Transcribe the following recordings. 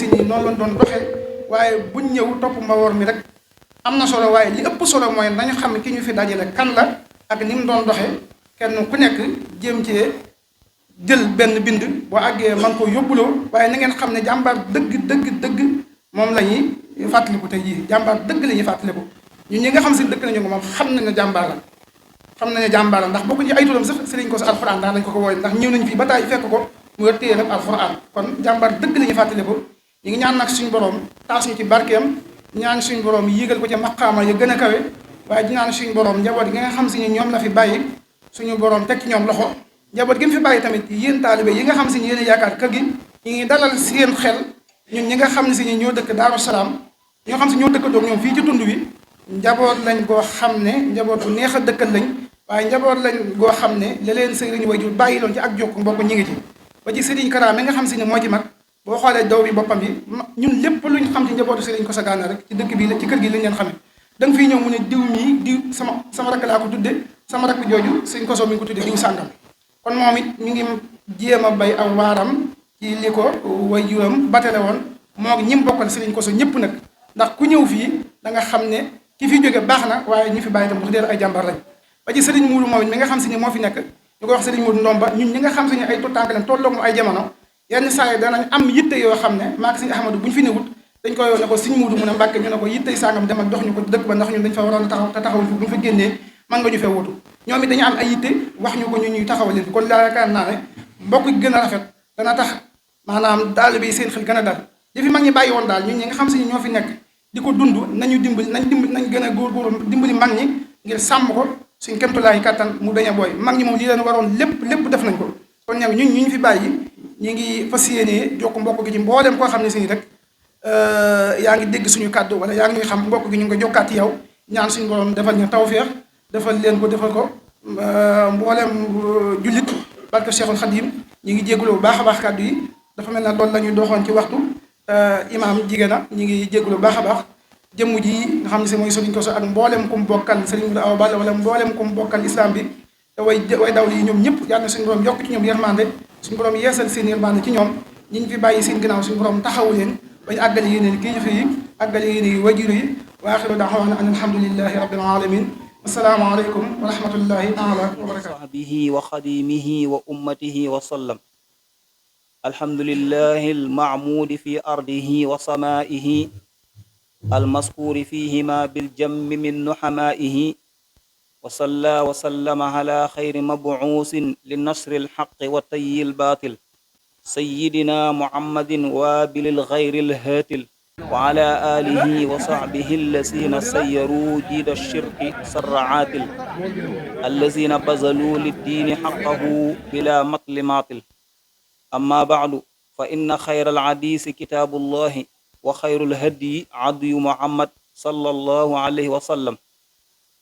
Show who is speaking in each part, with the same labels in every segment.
Speaker 1: si nii noonu lañ doon doxee waaye buñ ñëw topp mbawoor mi rek am na solo waaye li ëpp solo mooy nañu xam ki ñu fi dajale kan la ak ni mu doon doxee kenn ku nekk jéem cee jël benn bind boo àggee man ko yóbbuloo waaye na ngeen xam ne jàmbaar dëgg moom la ñuy fàttaliku tey jii jàmbaar dëgg la ñuy fàttaliku ñun ñi nga xam si dëkk nañu ko moom xam nañ ne jàmbaar la ndax bokku ci ay turam sax sëriñ ko sa alxuraan daal lañ ko wooye ndax ñëw nañ fii ba taay fekk ko mu yor téye rek alxuraan kon jàmbaar dëgg la ñuy fàttaliku ñu ngi ñaan nag suñu borom taas ñu ci barkeem ñaan suñu borom yéegal ko ci maqaama ya gën a kawe waaye di ñaan suñu borom njaboot gi nga xam si ni ñoom la fi bàyyi suñu borom teg ci ñoom loxo njaboot gi mu fi bàyyi tamit yéen taalibe yi nga xam si ni yéen yaakaar kër gi ñu ngi dalal seen xel ñun ñi nga xam ne si ni ñoo dëkk Daaru Salaam ñoo xam si ñoo dëkk doog ñoom fii ci tund wi njaboot lañ goo xam ne njaboot bu neex a dëkkal lañ waaye njaboot lañ goo xam ne la leen sëriñ wayjur bàyyi loon ci ak jokk mbokk ñi ngi ci ba ci sëriñ Kara mi nga xam si ne moo ci mag boo xoolee daw bi boppam bi ñun lépp luñ xam ci njabootu sëriñ Kosso Gana rek ci dëkk bi la ci kër gi lañ leen xamee da nga fiy ñëw mu ne diw mii diw sama rakk laa ko tudde sama rakk jooju sëriñ Kosso mi ngi ko tudde diw sàngam kon moom it mi ngi jéem a bay aw waaram ci li ko wayjuram batale woon moo ngi ñim bokkal sëriñ Kosso ñëpp nag ndax ku ñëw fii da nga xam ne ki fi jóge baax na waaye ñi fi bàyyi tam wax dëgg ay jàmbar lañ ba ci sëriñ Mourou moom it mi nga xam si ni moo fi nekk ñu ko wax sëriñ Mourou Ndomba ñun ñi nga xam si ni ay tuttànk lañ tolloog mu ay jamono yenn saa yi danañ am yitte yoo xam ne maak sëriñ Ahmadou bu ñu fi newut dañ koy ne ko sëriñ Mourou mu ne Mbàkke ñu ne ko yitte sàngam dem ak dox ñu ko dëkk ba ndax ñun dañ fa waroon a taxaw te taxawul fi bu ñu fa génnee man nga ñu fee wutu ñoom it dañu am ay yitte wax ñu ko ñu ñuy taxawal leen fi kon yaakaar naa ne mbokk gi gën a rafet dana tax maanaam taalibe yi seen xel gën a dal li fi mag ñi bàyyi woon daal ñun ñi nga xam si ni ñoo fi nekk di ko dund nañu dimbali nañ gën a góorgóorlu dimbali mag ñi ngir sàmm ko suñ kemtulaay kàttan mu dañ a booy mag ñi moom lii leen waroon lépp def nañ ko kon ñag ñun ñu fi bàyyi ñu ngi fas yéenee jokk mbokk gi ci mboolem koo xam ne si rek yaa ngi dégg suñu kàddu wala yaa ngi ñuy xam mbokk gi ñu ngi ko jokkaat yow ñaan suñu borom defal ñu tawfeex defal leen ko defal ko mboolem jullit barke Cheikhul Khadim ñu ngi jégalu bu baax a baax kàddu yi dafa mel ne loolu la ñuy doxoon ci waxtu imaam jigéen na ñu ngi jégalu bu baax a baax jëmm ji nga xam ne si mooy Sëriñ Kosso ak mboolem kum bokkal Sëriñ Awa Balla wala mboolem kum bokkal islam bi te way dawli yi ñoom ñëpp yàlla na suñu borom yokk ci ñoom yërmande suñu borom yeesal seen yërmande ci ñoom ñi ñu fi bàyyi seen ginnaaw suñu borom taxawu leen bañ àggale yéene kilifa yi àggale yéene wajur yi wa axiru da'waana an alhamdulillahi rabbil alamin assalaamu aleykum wa rahmatullahi taala wa barakatuh
Speaker 2: sahbihi wa xadimihi wa ummatihi wa sallam alhamdulillahi alma'mudi fi ardihi wa samaihi المذكور فيهما بالجم من نحمائه وصلى وسلم على خير مبعوث لنصر الحق وطي الباطل سيدنا محمد وابل الغير الهاتل وعلى آله وصحبه الذين سيروا جيد الشرك سرعاتل الذين بذلوا للدين حقه بلا مطل ماطل أما بعد فإن خير الحديث كتاب الله وخير الهدي هدي محمد صلى الله عليه وسلم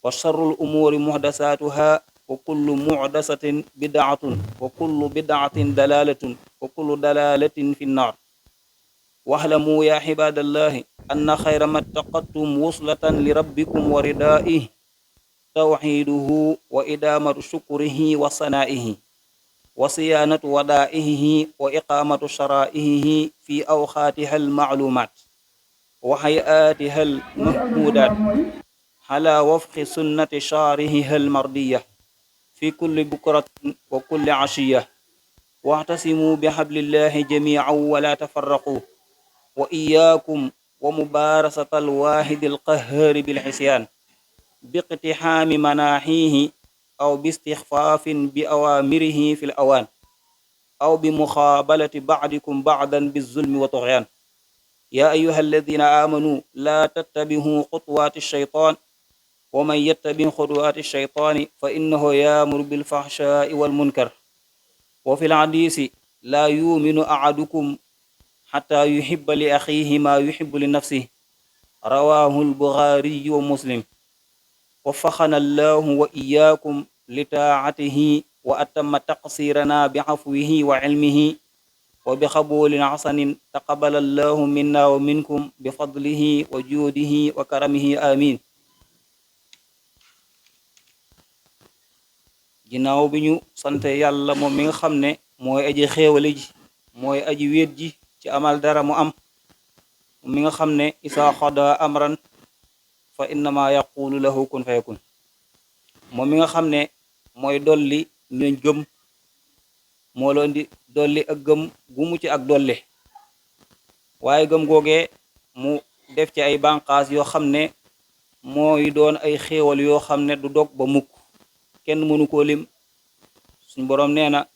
Speaker 2: وشر الأمور محدثاتها وكل محدثة بدعة وكل بدعة دلالة وكل دلالة في النار واعلموا يا عباد الله أن خير ما اتقدتم وصلة لربكم وردائه توحيده وإدامة شكره وصنائه وصيانة ودائه وإقامة شرائعه في أوقاتها المعلومات وهيئاتها المحمودات على وفق سنة شارعها المرضية في كل بكرة وكل عشية واعتصموا بحبل الله جميعا ولا تفرقوا وإياكم ومبارسة الواحد القهار بالعصيان باقتحام مناحيه أو باستخفاف بأوامره في الأوان أو بمخابلة بعضكم بعضا بالظلم والطغيان يا أيها الذين آمنوا لا تتبعوا خطوات الشيطان ومن يتبع خطوات الشيطان فإنه يأمر بالفحشاء والمنكر وفي الحديث لا يؤمن أحدكم حتى يحب لأخيه ما يحب لنفسه رواه البخاري ومسلم وفقنا الله وإياكم لطاعته وأتم تقصيرنا بعفوه وعلمه وبقبول حسن تقبل الله منا ومنكم بفضله وجوده وكرمه آمين ginnaaw bi ñu sante yàlla moom mi nga xam ne mooy aji xéewale ji mooy aji wéet ji ci amal dara mu am mi nga xam ne isaa xada amran fa innama yaqulu lahu kun fayakun moom mi nga xam ne mooy dolli ñooñ gëm moo leen di dolli ak gëm gu mu ci ak dolle waaye gëm googee mu def ci ay bànqaas yoo xam ne mooy doon ay xéewal yoo xam ne du dog ba mukk kenn mënu koo lim suñ boroom nee na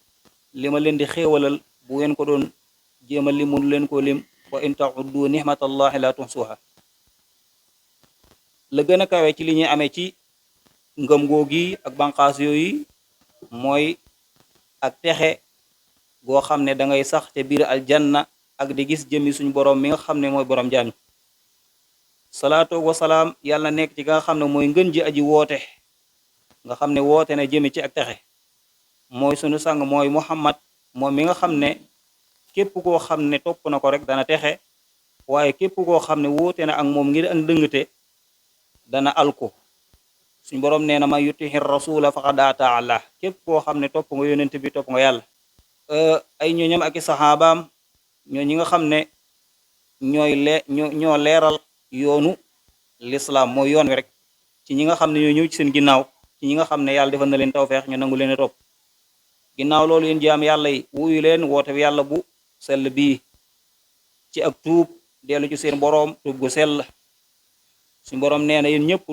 Speaker 2: li ma leen di xéewalal bu ngeen ko doon jéem a lim mënu leen koo lim wa in ta'uddu nihmatallahi la tuhsuha la gën a kawe ci li ñuy amee ci ngëm googi ak bànqaas yooyu mooy ak texe goo xam ne da ngay sax te biir aljanna ak di gis jëmmi suñu boroom mi nga xam ne mooy boroom jaam salaatu wasalaam yàlla nekk ci nga xam ne mooy ngën ji aji woote nga xam ne woote na jëmi ci ak texe mooy sunu sang mooy Muhammad moom mi nga xam ne képp koo xam ne topp na ko rek dana texe waaye képp koo xam ne woote na ak moom ngir ak ndëngte dana alko suñ boroom nee na ma yutihi rasula faqad ata Allah képp koo xam ne topp nga yonent bi topp nga yàlla ay ñooñam ak i saxaabaam ñoo ñi nga xam ne ñoo leeral yoonu l'islam mooy yoon wi rek ci ñi nga xam ne ñoo ñëw ci seen ginnaaw ci ñi nga xam ne yàlla defal na leen tawfeex ñu nangu leen topp ginnaaw loolu yéen jaam yàlla yi wuyu leen woote yàlla bu sell bii ci ak tuub dellu ci seen boroom tuub gu sell suñ boroom nee na yéen ñëpp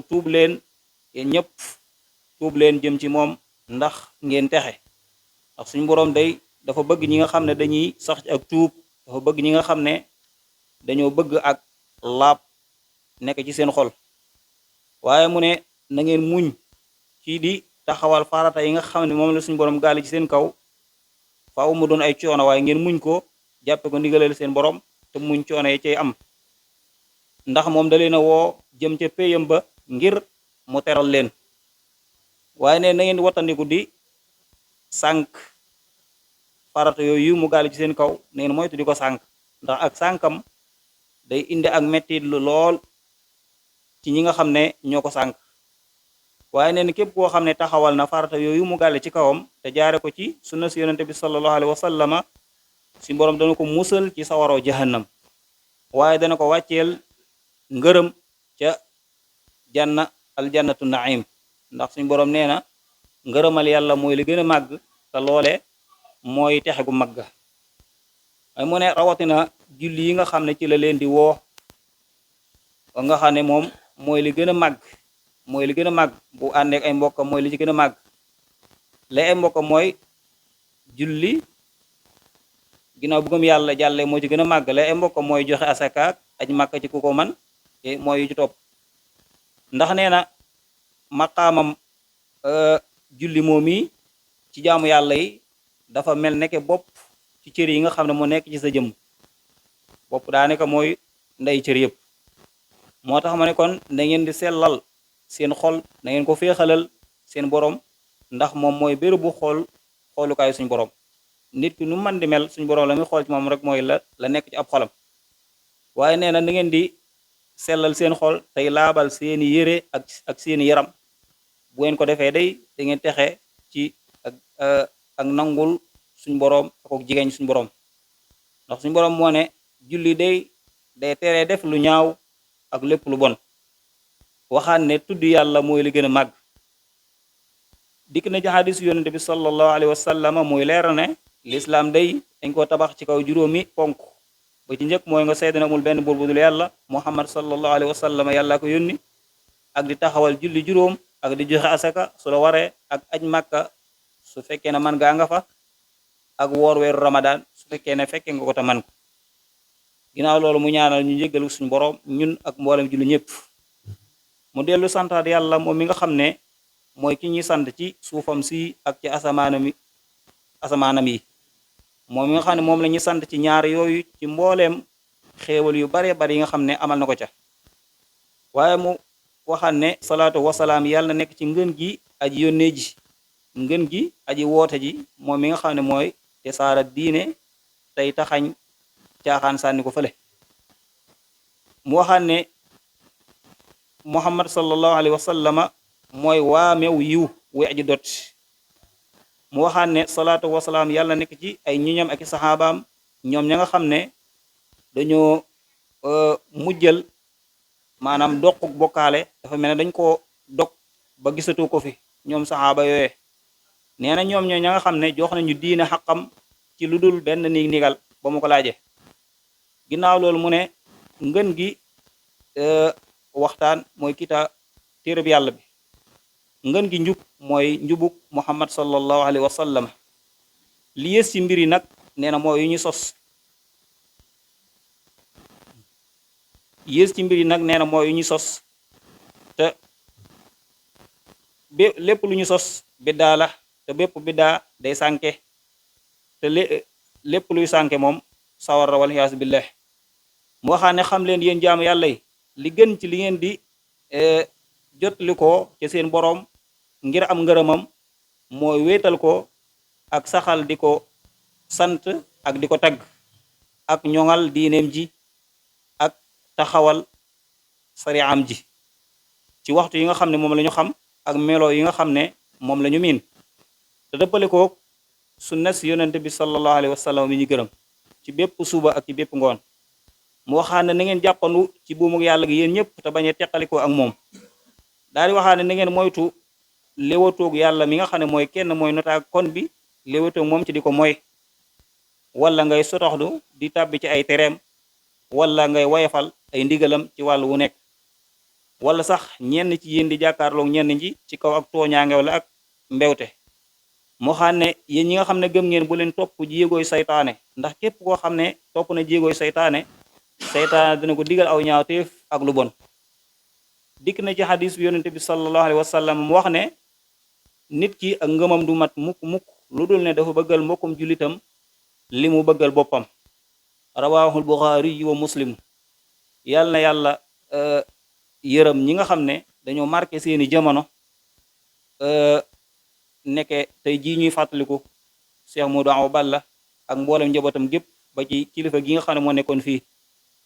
Speaker 2: tuub leen jëm ci moom ndax ngeen texe ndax suñ boroom day dafa bëgg ñi nga xam ne dañuy sax ci ak tuub dafa bëgg ñi nga xam ne dañoo bëgg ak laab nekk ci seen xol waaye mu ne na ngeen muñ ci di taxawal farata yi nga xam ne moom la suñu boroom gaali ci seen kaw faaw mu doon ay coono waaye ngeen muñ ko jàppe ko ndigaleel seen boroom te muñ coono yi cay am ndax moom da leen a woo jëm ca péyam ba ngir mu teral leen waaye ne na ngeen di wattandiku di sànk farata yooyu mu gaali ci seen kaw na ngeen moytu di ko sànk ndax ak sànkam day indi ak mettit lu lool ci ñi nga xam ne ñoo ko sànk waaye nee na képp koo xam ne taxawal na farata yooyu mu gàlle ci kawam te jaare ko ci sunna si yonente bi sallallahu alayhi wa sallama si boroom dana ko musal ci sawaroo jahannam waaye dana ko wàcceel ngërëm ca aljannatu naim ndax suñu boroom nee na ngërëmal yàlla mooy li gën a màgg te loole mooy texe gu màgg ay mu ne rawatina julli yi nga xam ne ci la leen di woo nga xam ne moom mooy li gën a màgg bu àndeek ay mbokkam mooy li ci gën a màgg la ay mbokkam mooy julli ginnaaw bu gëm yàlla jàlle moo ci gën a màgg la ay mbokkam mooy joxe asakaak aj màkka ci ku ko man mooy yu ci topp ndax nee na maqaamam julli moom yi ci jaamu yàlla yi dafa mel nekke bopp ci cër yi nga xam ne moo nekk ci sa jëm bopp daa nekk mooy ndey cër yëpp moo tax ma ne kon na ngeen di sellal seen xol na ngeen ko féexalal seen borom ndax moom mooy bérébu xoolukaayu suñ borom nit ki nu man di mel suñ borom la muy xool ci moom rek mooy la nekk ci ab xolam waaye nee na ngeen di sellal seen xol tey laabal seeni yére ak seeni yaram bu ngeen ko defee day da ngeen texe ci ak nangul suñ borom ak jigéen suñ borom ndax suñ borom moo ne julli day teree def lu ñaaw ak lépp lu bon waxaan ne tudd yàlla mooy li gën a màgg dikk na ci hadisu yonente bi sallallahu alayhi wa sallam mooy leeral ne lislaam day dañ ko tabax ci kaw juróomi ponk ba ci njëkk mooy nga seede ne amul benn buur bu dul yàlla muhammad sallallahu alayhi wa sallam yàlla ko yónni ak di taxawal julli juróom ak di joxe asaka su la waree ak aj màkka su fekkee ne man gaa nga fa ak woor weeru ramadan su fekkee ne fekkee nga ko te man ko ginnaaw loolu mu ñaanal ñu jéggalu suñu borom ñun ak mboolem julli ñëpp mu dellu santaat yàlla moom mi nga xam ne mooy ki ñuy sant ci suufam si ak ci asamaanam yi moom mi nga xam ne moom la ñuy sant ci ñaar yooyu ci mbooleem xéewal yu bare bari yi nga xam ne amal na ko ca waaye mu waxaan ne salaatu wasalaam yàlla nekk ci ngën gi aji yónnee ji ngën gi aji woote ji moom mi nga xam ne mooy te saara diine tey taxañ caaxaan sànni ko fële mu waxaan ne muhammad sallallahu alayhi wa sallama mooy waamew yiw wu aji dot mu waxaan ne salaatu wasalaam yàlla nekk ci ay ñiñam ak i saxaabaam ñoom ña nga xam ne dañoo mujjal maanaam doquk bokkaale dafa mel ne dañ koo dog ba gisatu ko fi ñoom saxaaba yooyee nee na ñoom ñoo ña nga xam ne jox nañu diine xaqam ci lu dul benn nigal ba mu ko laaje ginnaaw loolu mu ne ngën gi waxtaan mooy téereb yàlla bi ngën gi njub mooy njubuk muhammad sallallahu alayhi wa sallam li yées ci mbir yi nag nee na mooy yu ñu sos yées ci mbir yi nag nee na mooy yu ñu sos te lépp lu ñu sos biddaa la te bépp biddaa day sànke te lépp luy sànke moom sawar wal iyaasu billah mu waxaa ne xam leen yéen jaamu yàlla yi li gën ci li ngeen di jotli ko ci seen boroom ngir am ngërëmam mooy wéetal ko ak saxal di ko sant ak di ko tagg ak ñoŋal diineem ji ak taxawal sariyaam ji ci waxtu yi nga xam ne moom la ñu xam ak melo yi nga xam ne moom la ñu miin te dëppale ko sunna si yonente bi sallallahu alayhi wa sallam mi ñu gërëm ci bépp suba ak ci bépp ngoon mu waxaa ne na ngeen jàppandu ci buumug yàlla gi yéen ñëpp te bañ a teqalikoo ak moom daal di waxaa ne na ngeen moytu léwatoog yàlla mi nga xam ne mooy kenn mooy notaag kon bi léwatoog moom ci di ko mooy wala ngay sotoxlu di tàbbi ci ay tereem wala ngay woyefal ay ndigalam ci wàllu wu nekk wala sax ñenn ci yéen di jàkkaarloog ñenn ñi ci kaw ak tooñaange wala ak mbewte moo xam ne yéen ñi nga xam ne gëm ngeen bu leen topp jéegooy saytaane ndax képp koo xam ne topp na jéegooy saytaane dina ko digal aw ñaawteef ak lu bon dikk na ci xadis bi yonente bi sallallahu alayhi wa sallam mu wax ne nit ki ak ngëmam du mat mukk lu dul ne dafa bëggal mbokkum julitam li mu bëggal boppam rawahul buxaari wa muslim yàlla na yàlla yërëm ñi nga xam ne dañoo marqué seeni jamono nekke tey jii ñuy fàttaliku Cheikh Modou Awa Balla ak mboolem njabootam gépp ba ci kilifa gi nga xam ne moo nekkoon fii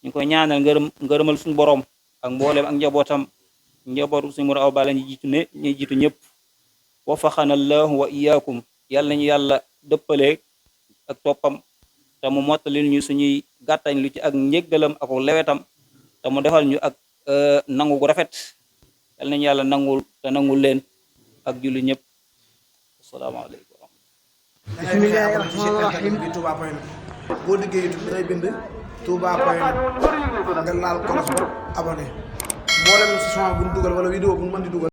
Speaker 2: ñu koy ñaanal ngërëmal suñu boroom ak mboolem ak njabootu suñu Modou Awa Balla ñi jiitu ñëpp wafaxana allahu wa iyaakum yàlla nañu yàlla dëppaleeg ak toppam te mu mottalil ñu suñuy gàttañ lu ci ak njéggalam ak lewetam te mu defal ñu ak nangu gu rafet yàlla nañu yàlla nangul te nangul leen ak julli ñëpp asalaamaaleykum
Speaker 3: bismillahi rahmaani rahim Touba Point boo liggéey da ngay bind Touba Point nga laal kolos ba abonné mboolem son bu ñu dugal wala vidéo bu ñu mën di dugal